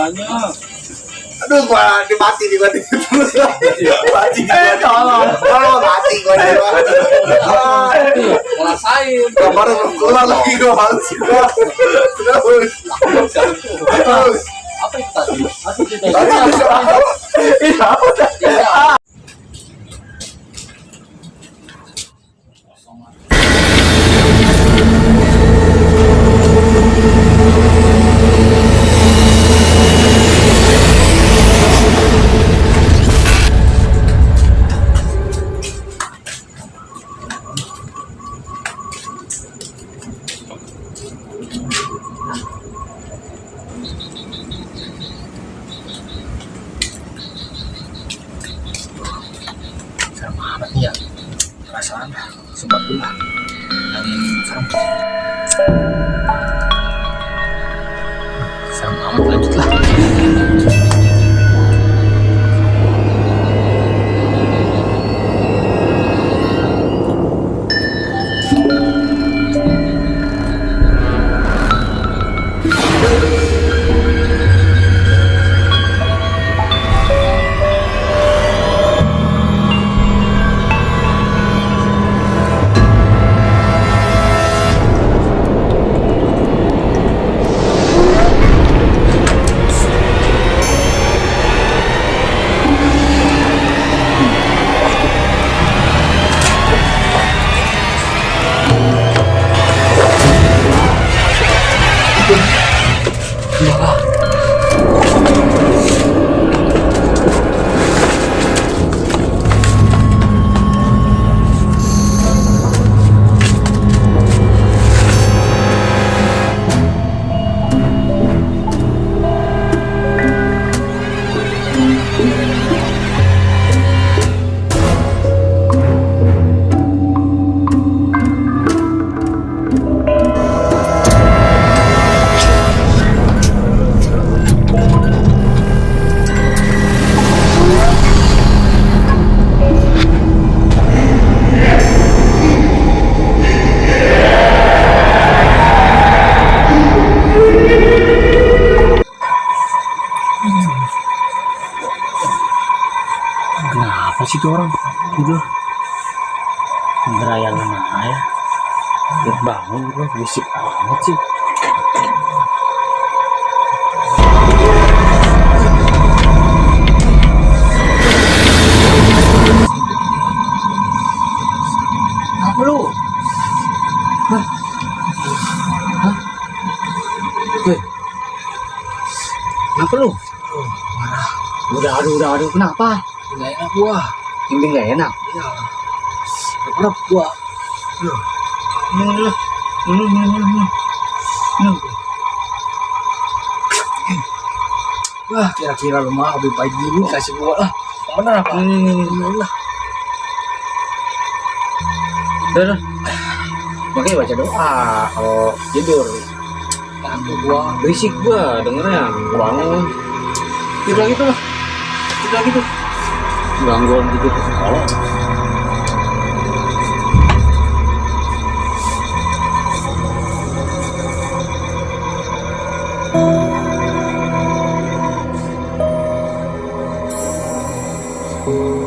banyak. Aduh, gua mati di gua mati gua Ngerasain. baru keluar lagi gua males gua terus Apa itu tadi? Sama amat nih ya, perasaan sempat pula yang serem. Serem amat, lanjutlah. Kenapa sih tuh orang tidur? Ngerayain mana ya? Biar bangun gue berisik banget sih. Apa lu? Hah? Hah? Weh. Kenapa lu? Udah, kenapa? Nggak enak gua. Ini nggak enak. Iya. Kenapa gua? Wah, kira-kira lu mah lebih baik dulu kasih gua lah. Yang bener apa? Udah. Udah. Makanya baca doa kalau tidur. Ngantuk gua. Berisik gua dengernya. Bangun. Tidur lagi tuh lah. Tidur lagi tuh. Gangguan tidur. Kalau Thank